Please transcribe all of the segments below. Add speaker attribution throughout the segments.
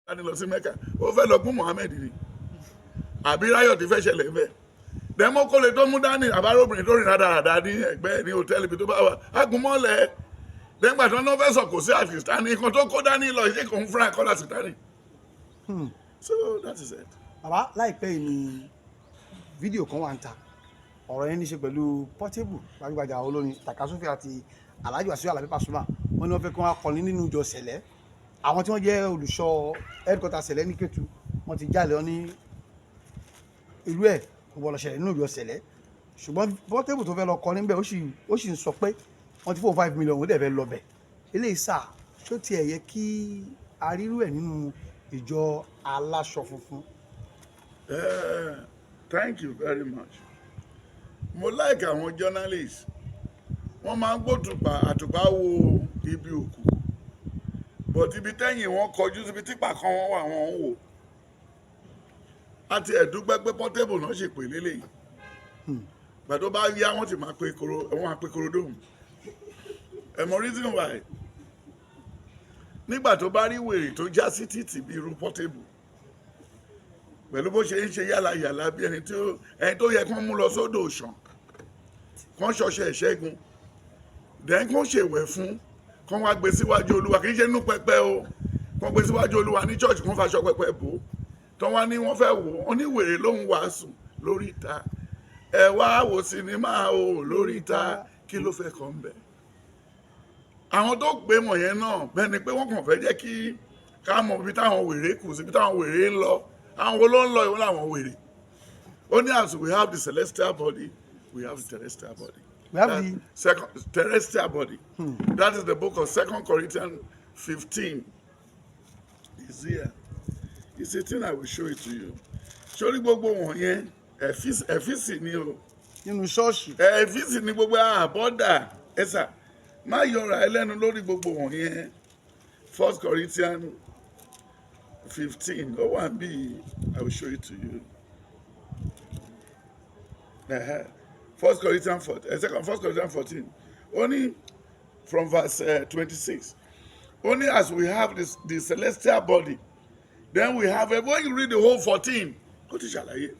Speaker 1: Dání lọ sí Mẹ́kà, ó fẹ́ lọ gún Muhammed ni, àbí ráyọ̀ tí fẹ́ ṣẹlẹ̀ ń bẹ̀ dẹ́mọ́kọ́lẹ̀ tó mú dání, àbáròbìnrin tó rìn rádaràda ní ẹgbẹ́ ní hòtẹ́ẹ̀lì ibi tó bá wà ágúnmọ́lẹ̀ dẹ́gbà tí wọ́n náà fẹ́ sọ kò sí àṣìṣàní kan tó kó dání lọ, ṣé kò ń fúnra ẹ̀kọ́ láṣìṣàní. So that is it.
Speaker 2: Bàbá, láìpẹ́ yìí ni fídíò kan wà ń ta. Ọ̀rọ̀ yẹn ní í ṣe pẹ̀lú Portable, gbajúgbajà olórin takasufi, àti Alhaji Wasiu Alabi Pasuma. Wọ́n ní wọ́n fẹ́ kí wọ́n kọrin nínú ìjọ Sẹ̀lẹ̀. Àwọn tí wọ́n jẹ́ olùṣọ́ headquarter Sẹ̀lẹ̀ ní Kétu, wọ́n ti jáde, wọn ní irú ẹ̀ kò gbọ́dọ̀ ṣẹlẹ̀ nínú ìjọ Sẹ̀lẹ̀. Ṣùgbọ́n Portable tó fẹ́ lọ kọrin bẹ́ẹ̀, ó sì ń sọ pé wọ́n ti fóun 5 million, ó dẹ̀ fẹ́ lọ bẹ̀. Eléyìí sà, ṣó tiẹ̀ yẹ kí a rírú ẹ̀ nínú ìjọ aláṣọ funfun?
Speaker 1: Thank you very much. Mo like àwọn journalists. Wọ́n máa ń gbótùpà àtùpà wo ibi òkùnkùn, but ibi tẹ́yìn wọn kọjú síbi típà kan wọ́n wà, wọ́n ń wò. Àti ẹ̀dúgbẹ́ pé Portable náà ṣe pè lélẹ́yìí. Gbà tó bá yá, wọ́n ti máa pe koro, wọ́n máa pe korodóhùn. Ẹ mọ reason why? Nígbà tó bá rí wèrè tó já sí títì bí irú Portable, pẹ̀lú bó ṣe ń ṣe yàlà yàlà bí ẹni tó ẹni tó yẹ kí wọ́n mú lọ sódò ṣàn, kí wọ́n ṣọṣẹ ìṣẹ́gun, then kí wọ́n ṣèwẹ̀ fún, kí wọ́n wá gbé síwájú Olúwa. Kì í ṣe inú pẹpẹ o. Kí wọ́n gbé síwájú Olúwa ní church, kí wọ́n faṣọ pẹpẹ bò ó. Tí wọ́n wá ní wọ́n fẹ́ wò ó ní wèrè lóhùn wàásù lórí ìta, ẹ wá wo sinimá o lórí ìta. Kí ló fẹ́ kọ́ ń bẹ̀? Àwọn tó gbé wọ̀nyẹn náà, bẹ́ẹ̀ ni pé wọ́n kàn fẹ́ jẹ́ kí ká mọ ibi táwọn wèrè kù sí, ibi táwọn wèrè ń lọ. Àwọn wo ló ń lọ? Ìwọ́n làwọn wèrè. Ó ní as we have the celestial body, we have the terrestrial body.
Speaker 2: We have
Speaker 1: That
Speaker 2: the
Speaker 1: second terrestrial body. That is the book of Second Corinthians 15. Is here. It's a thing, I will show it to you. Sórí gbogbo wọ̀nyẹn, ẹ̀fíìsì ni o.
Speaker 2: Nínú ṣọ́ọ̀ṣì.
Speaker 1: Ẹ̀fíìsì ni gbogbo àbọ̀dà ẹ̀sà. Má yọra ẹ lẹ́nu lórí gbogbo wọ̀nyẹn. First Corinthians 15. Ó wà níbí. I will show it to you. First Corinthians 4, second, First Corinthians 14. Only from verse 26. Only as we have this the celestial body, then we have a, when you read the whole 14, ó ti ṣàlàyé.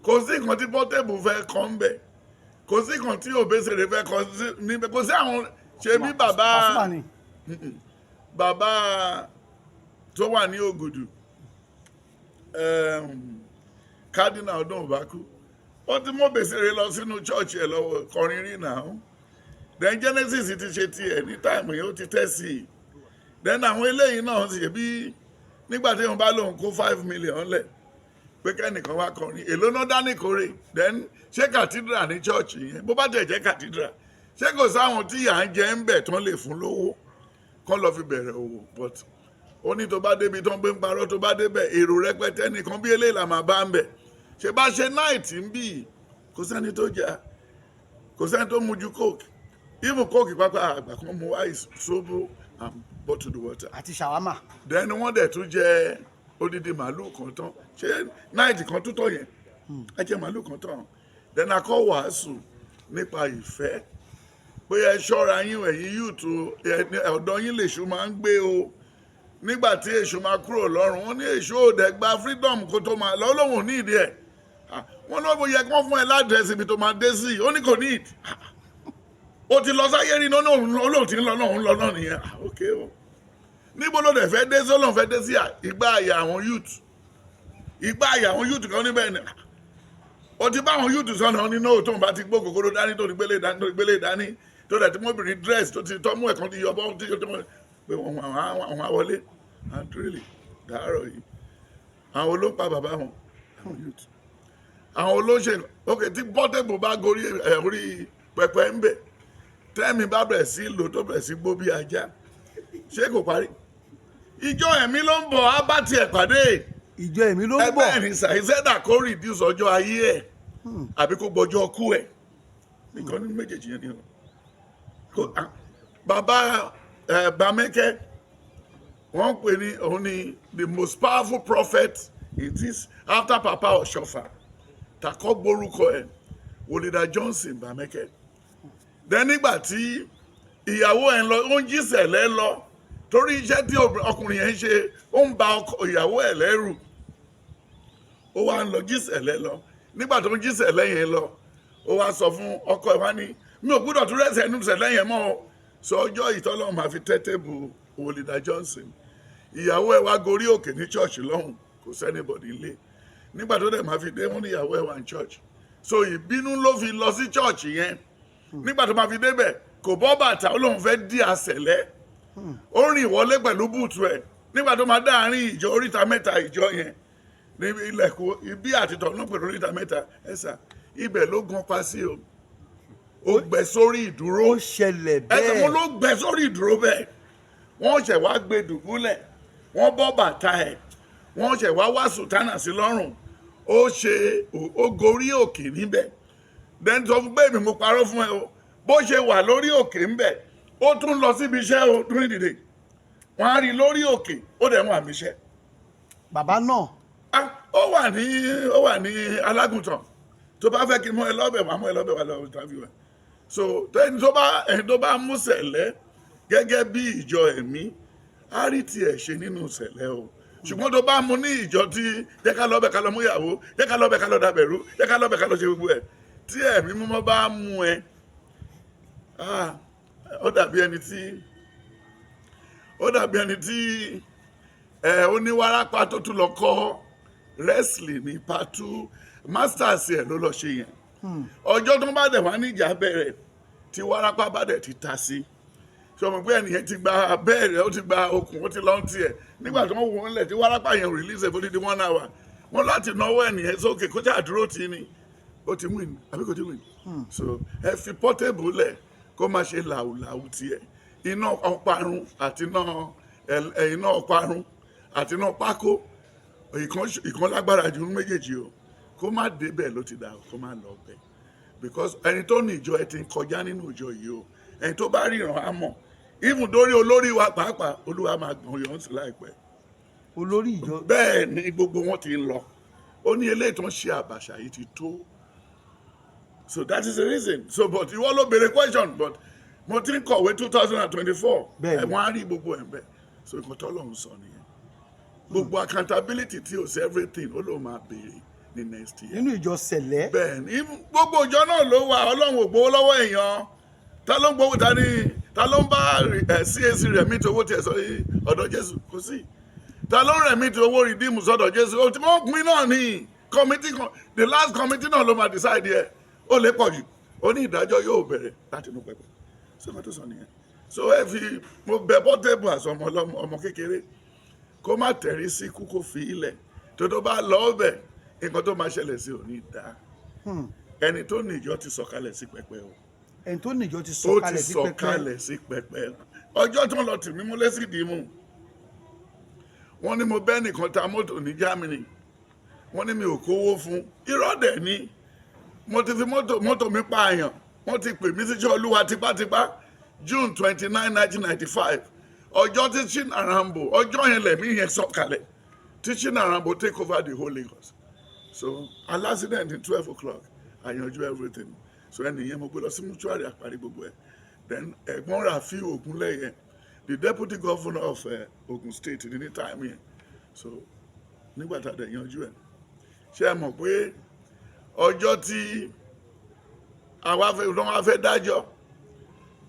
Speaker 1: Kò sí nǹkan tí Portable fẹ́ kọ́ ń bẹ̀. Kò sí nǹkan tí Obesere fẹ́ kọ́ níbẹ̀. Kò sí àwọn ṣe bí bàbá
Speaker 2: Pasuma ni.
Speaker 1: Bàbá tó wà ní Ògùdù, Cardinal ọdún òbákú, ó ti mú Obesere lọ sínú church ẹ̀ lọ́wọ́ kọrin rí náà. Then Genesis ti ṣe tiẹ̀ ní time yẹn, ó ti tẹ́ sí i. Then àwọn eléyìí náà sì ṣe bí nígbà tí wọn bá lóun kó 5 million lẹ̀ pé kẹ́nìkan wá kọrin, èló náà dání kórè? Then ṣé cathedral ní church yẹn? Bó bá tẹ̀ jẹ́ cathedral, ṣé kò sáwọn tí yà ń jẹ ń bẹ̀ tán lè fún lówó kán lọ fi bẹ̀rẹ̀ òwò? But ó ní tó bá débi tó ń gbé ń parọ́, tó bá débẹ̀, èrò rẹpẹtẹ nìkan bí eléyìí là máa bá ń bẹ̀. Ṣe bá ṣe night ń bì, kò sẹ́ni tó jà, kò sẹ́ni tó mu ju Coke, even Coke pápá àgbà kan mu ice, sóbò and bottled water.
Speaker 2: Àti shawarma.
Speaker 1: Then wọ́n dẹ̀ tún jẹ odidi màálù kan tán. Ṣé night kan tó tọ̀ yẹn, ẹ jẹ màálù kan tán. Then a kọ́ wàásù nípa ìfẹ́ pé ẹ ṣọ́ra yín, ẹ̀yin youth, ọ̀dọ́ yín lèṣù máa ń gbé o. Nígbà tí èṣù máa kúrò lọ́rùn, wọ́n ní èṣù ò dẹ̀ gba freedom kó tó máa lọ, lóhùn ní ìdí ẹ̀. Wọ́n ló yẹ kí wọ́n fún ẹ ládírẹ́sì ibi tó máa dé sí. Ó ní kò ní ìdí. Ó ti lọ sáyé rí náà, olóhùn ti ń lọ náà, ń lọ náà nìyẹn. Ok o, níbo ló dẹ̀ fẹ́ dé sí? Olóhùn fẹ́ dé sí ìgbà àyà àwọn youth, ìgbà àyà àwọn youth kan níbẹ̀ ni. Ó ti bá àwọn youth sọ̀nà nínú tóun bá ti gbó kòkòrò dání, tó ti gbélé dání, tó ti gbélé dání, tó dẹ̀ tí mọ́bìnrin dress, tó ti tọ́mú ẹ̀kan ti yọ bọ́ tí tó pé àwọn àwọlé. And really, dàárọ̀ yìí, àwọn olóńpa bàbá wọn, àwọn youth, àwọn olóṣèlú. Ok, tí Portable bá gorí ẹ̀ orí pẹpẹ ń bẹ̀, tẹ́mi bá bẹ̀rẹ̀ sí lò, tó bẹ̀rẹ̀ sí gbó bí ajá, ṣé kò parí? Ìjọ ẹ̀mí ló ń bọ̀, á bá tiẹ̀ pàdé.
Speaker 2: Ìjọ ẹ̀mí ló ń bọ̀.
Speaker 1: Ẹgbẹ́ ẹ̀rìn ṣàìsẹ́dà kó reduce ọjọ́ ayé ẹ̀ àbí kó gbọ́jọ́ kú ẹ̀, nìkan nínú méjèèjì yẹn ni o. Bàbá ẹ̀ Bámẹ́kẹ́, wọ́n pè ní òun ní the most powerful prophet. It is after Papa Ọ̀ṣọ́fà takọ́ gbórúkọ ẹ̀, Wòlídà Johnson Bámẹ́kẹ́. Then nígbà tí ìyàwó ẹ̀ ń lọ, ó ń jíṣẹ̀lẹ̀ lọ. Torí iṣẹ́ tí ọkùnrin yẹn ń ṣe, ó ń ba ọkọ ìyàwó ẹ̀ lẹ́rù. Ó wá ń lọ jí Sẹ̀lẹ̀ lọ. Nígbà tó ń jí Sẹ̀lẹ̀ yẹn lọ, ó wá sọ fún ọkọ ẹ̀, wá ní, "Mi ò gbúdọ̀ tún rẹ́sẹ̀ ẹnu Sẹ̀lẹ̀ yẹn mọ́ o." Sọ ọjọ́ ìtọ́lọ́run máa fi tẹ́ table Wòlídà Johnson, ìyàwó ẹ̀ wá gorí òkè ní church lọ́hùn, kò sí anybody nílé. Nígbà tó dẹ̀ máa fi dé, wọ́n ní ìyàwó ẹ̀ wà ní church. So ìbínú ló fi lọ sí church yẹn. Nígbà tó máa fi débẹ̀, kò bọ́ bàtà, ó lóun fẹ́ dí àṣẹlẹ̀. Ó rìn wọlé pẹ̀lú boot ẹ̀. Nígbà tó máa dáàrin ìjọ oríta mẹ́ta, ìjọ yẹn ní ilẹ̀kùn ibi àti tọ̀nà pẹ̀lú oríta mẹ́ta ẹ̀sà, ibẹ̀ ló gan pa sí o. Ó gbẹ sórí ìdúró.
Speaker 2: Ó ṣẹlẹ̀
Speaker 1: Ẹsẹ̀
Speaker 2: bẹ́ẹ̀?
Speaker 1: Wọn ló gbẹ sórí ìdúró bẹ́ẹ̀. Wọ́n ṣẹ̀ wá gbé dùbúlẹ̀, wọ́n bọ́ bàtà ẹ̀, wọ́n ṣẹ̀ wá wá sùtánà sí lọ́rùn. Ó ṣe ó gorí òkè níbẹ̀. Then sọ fún bẹ́ẹ̀ mi, mo parọ́ fún ẹ o. Bó ṣe wà lórí òkè ńbẹ̀, ó tún lọ síbi iṣẹ́ o. During the day, wọ́n á rí lórí òkè, ó dẹ̀ ń wà mí iṣẹ́.
Speaker 2: Bàbá náà?
Speaker 1: Ah, ó wà ní Alágùntàn. Tó bá fẹ́ kí n mú ẹ lọ́bẹ̀ wá, mú ẹ lọ́bẹ̀ wá lọ interview ẹ. So ẹni tó bá mú Sẹ̀lẹ̀ gẹ́gẹ́ bí ìjọ ẹ̀mí, á rí tiẹ̀ ṣe nínú Sẹ̀lẹ̀ o. Ṣùgbọ́n tó bá mú ní ìjọ tí jẹ́ ká lọ́bẹ̀, ká lọ mú ìyàwó, jẹ́ ká lọ́bẹ̀, ká lọ dàbẹ̀rú, jẹ́ ká lọ́bẹ̀, ká lọ ṣe gbogbo ẹ̀, tí ẹ̀mí mímọ́ bá mú ẹ, ah, ó dàbí ẹni tí ẹ ó ní wárápá tó tún lọ kọ́ wrestling ní patu masters ẹ̀ ló lọ ṣe yẹn. Ọjọ́ tó bá dẹ̀ wá níjà bẹ̀rẹ̀, tí wárápá bá dẹ̀ ti ta sí, ṣé o mọ̀ pé ẹnìyẹn ti gba bẹ́ẹ̀rẹ̀, ó ti gba okùn, ó ti lọ́n tiẹ̀. Nígbà tí wọ́n wọ́n lẹ̀, tí wárápá yẹn release ẹ̀ fún dídí one hour, wọ́n láti náwó ẹnìyẹn sókè kó ṣáà dúró tì í ni. Ó ti win àbí kò ti win? So ẹ fi Portable lẹ̀ kó má ṣe làwùlàwù tiẹ̀. Iná ọparun àti iná ọparun àti iná pákó, ìkan lágbára ju méjèèjì o. Kó má débẹ̀ ló ti dà, kó má lọ bẹ̀, because ẹni tó ní ìjọ ẹ ti ń kọjá nínú ìjọ yìí o. Ẹni tó bá ríran á mọ̀. Even dórí olórí wa pàápàá, Olúwa máa gbọ̀n yọ̀ ń sí láìpẹ́.
Speaker 2: Olórí ìjọ?
Speaker 1: Bẹ́ẹ̀ ni, gbogbo wọn ti ń lọ. Ó ní eléyìí tó ń ṣe àbàṣà yìí ti tó. So that is the reason. So, but ìwọ ló béèrè question, but mo ti ń kọ̀wé 2024.
Speaker 2: Bẹ́ẹ̀ni.
Speaker 1: Ẹ̀wọ̀n á rí gbogbo ẹ̀ bẹ́ẹ̀. So nǹkan tọ́lọ́run sọ nìyẹn. Gbogbo accountability tí o sí, everything, ó lóun máa béèrè ní next year.
Speaker 2: Nínú ìjọ Sẹ̀lẹ̀?
Speaker 1: Bẹ́ẹ̀ ni, gbogbo ìjọ náà ló wà. Ọlọ́run ò gbowó lọ́wọ́ èèyàn. Ta ló ń gbowó? Ta ni, ta ló ń bá CAC remit owó tiẹ̀ sọ ọ̀dọ̀ Jésù? Kò sí. Ta ló ń remit owó Redeem sọ́dọ̀ Jésù? Ó ti mọ́ pín náà ní committee kan. The last committee náà ló máa decide yẹ. Ó lè pọ̀ jù. Ó ní ìdájọ́ yóò bẹ̀rẹ̀ láti inú pẹpẹ. So nǹkan tó sọ nìyẹn. So ẹ fi mo bẹ Portable àti ọmọ ọlọ́mọ, ọmọ kékeré, kó má tẹ̀rí sí kú, kó fi ilẹ̀ tó tó bá lọ ọbẹ̀, nǹkan tó máa ṣẹlẹ̀ sí òní dáa. Ẹni tó ní ìjọ ti sọ̀kalẹ̀ sí pẹpẹ o.
Speaker 2: Ẹni tó níjọ ti
Speaker 1: Ó ti
Speaker 2: sọ̀kalẹ̀ sí pẹpẹ.
Speaker 1: Sọ̀kalẹ̀ sí pẹpẹ. Ọjọ́ tó ń lọ tì mí múlẹ̀ sí dìímù, wọ́n ní mo bẹ́ẹ̀ nìkan ta mọ́tò ní Germany, wọ́n ní mi ò kówó fún. Irọ́ dẹ̀ ni. Mo ti fi mọ́tò mi pààyàn. Wọ́n ti pè mí síṣẹ́ Olúwa tipátipá. June 29, 1995, ọjọ́ tí Shina Rambo, ọjọ́ yẹn lẹ̀mí yẹn sọ̀kalẹ̀, tí Shina Rambo take over the whole Lagos. So an accident in 12 o'clock, I yanjú everything. So ẹni yẹn, mo gbé lọ sí mortuary, àparí gbogbo ẹ̀. Then ẹ̀gbọ́n Rafiu Ogunleye, the deputy governor of Ogun State ní time yẹn. So nígbà tá a dẹ̀ yanjú ẹ̀, ṣé ẹ mọ̀ pé ọjọ́ tí àwa fẹ́ lọ́wọ́ wá fẹ́ dájọ́,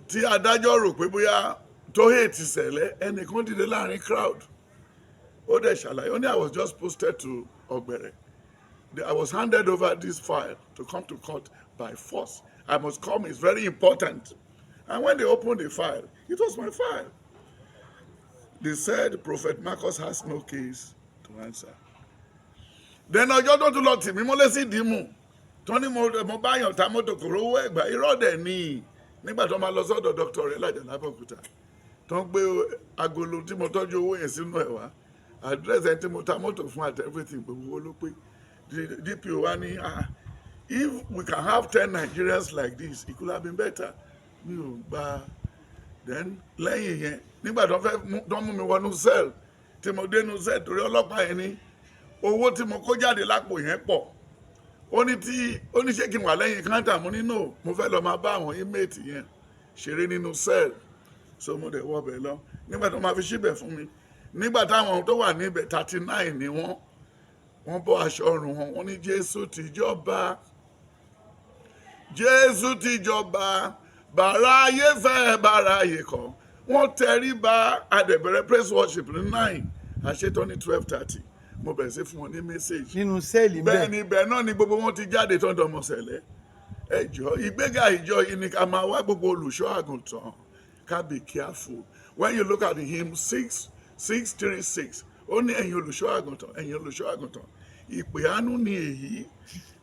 Speaker 1: tí adájọ́ rò pé bóyá tó hate Sẹ̀lẹ̀, ẹnìkan dìde láàrin crowd, ó dẹ̀ ṣàlàyé, ó ní, "I was just posted to Ọ̀gbẹ̀rẹ̀. I was handed over this file to come to court by force. I must come, it's very important." And when they opened the file, it was my file. They said Prophet Marcus has no case to answer. Then ọjọ́ tó tún lọ tì mí mọ́lé sí ìdímù, tó ní mo bá yàn ta mọ́tò, kò rówó ẹ̀gbà. Irọ́ dẹ̀ ni. Nígbà tó máa lọ sọ́dọ̀ dókítà rẹ̀ lájà lábẹ́òkúta, tó ń gbé agolo tí mo tọ́jú owó yẹn sínú ẹ̀ wá, address ẹni tí mo ta mọ́tò fún àti everything, gbogbo owó ló pé. DPO wa ní, "Ah, if we can have 10 Nigerians like this, it could have been better." Mi ò gba. Then lẹ́yìn yẹn, nígbà tó fẹ́ tó mú mi wọnú cell, tí mo dénú cell, torí ọlọ́pàá yẹn ní owó tí mo kó jáde lápò yẹn pọ̀, ó ní tí ó ní ṣé kí n wà lẹ́yìn counter. Mo ní no, mo fẹ́ lọ máa bá àwọn inmate yẹn ṣeré nínú cell. So mo dẹ̀ wọ́ bẹ̀ lọ. Nígbà tó máa fi síbẹ̀ fún mi, nígbà táwọn tó wà níbẹ̀, 39 ni wọ́n. Wọ́n bọ́ aṣọ ọrùn wọn, wọ́n ní, "Jésù ti jọba, Jésù ti jọba, bàrà ayé fẹ́, bàrà ayé kọ̀." Wọ́n tẹrí ba. A dẹ̀ bẹ̀rẹ̀ praise worship ní 9, àṣetọ́ ní 12:30. Mo bẹ̀rẹ̀ sí fún wọn ní message.
Speaker 2: Nínú cell ń
Speaker 1: Bẹ́ẹ̀
Speaker 2: bẹ̀?
Speaker 1: ni, bẹ́ẹ̀ náà ni gbogbo wọn ti jáde tán dọmọ sẹ̀lẹ̀. Ẹjọ́, ìgbéga ìjọ yìí ni ká máa wá. Gbogbo olùṣọ́ àgùntàn, ká be careful. When you look at the hymn 6636, ó ní, "Ẹ̀yin olùṣọ́ àgùntàn, ẹ̀yin olùṣọ́ àgùntàn, ìpè àánú ni èyí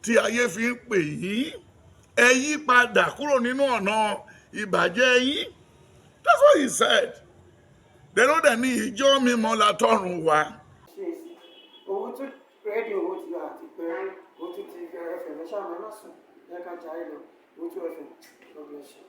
Speaker 1: tí ayé fi ń pè yín. Ẹ yí padà kúrò nínú ọ̀nà ìbàjẹ́ yín." That's what he said. Then ó dẹ̀ ní ìjọ mímọ́ látọ̀run wá.
Speaker 3: CAC Owótú Rédíò, Owótú àti pẹ̀lú Owótú TV FM. Ẹ ṣáà má sùn, ẹ ká jayé lọ. Owótú FM, God bless you.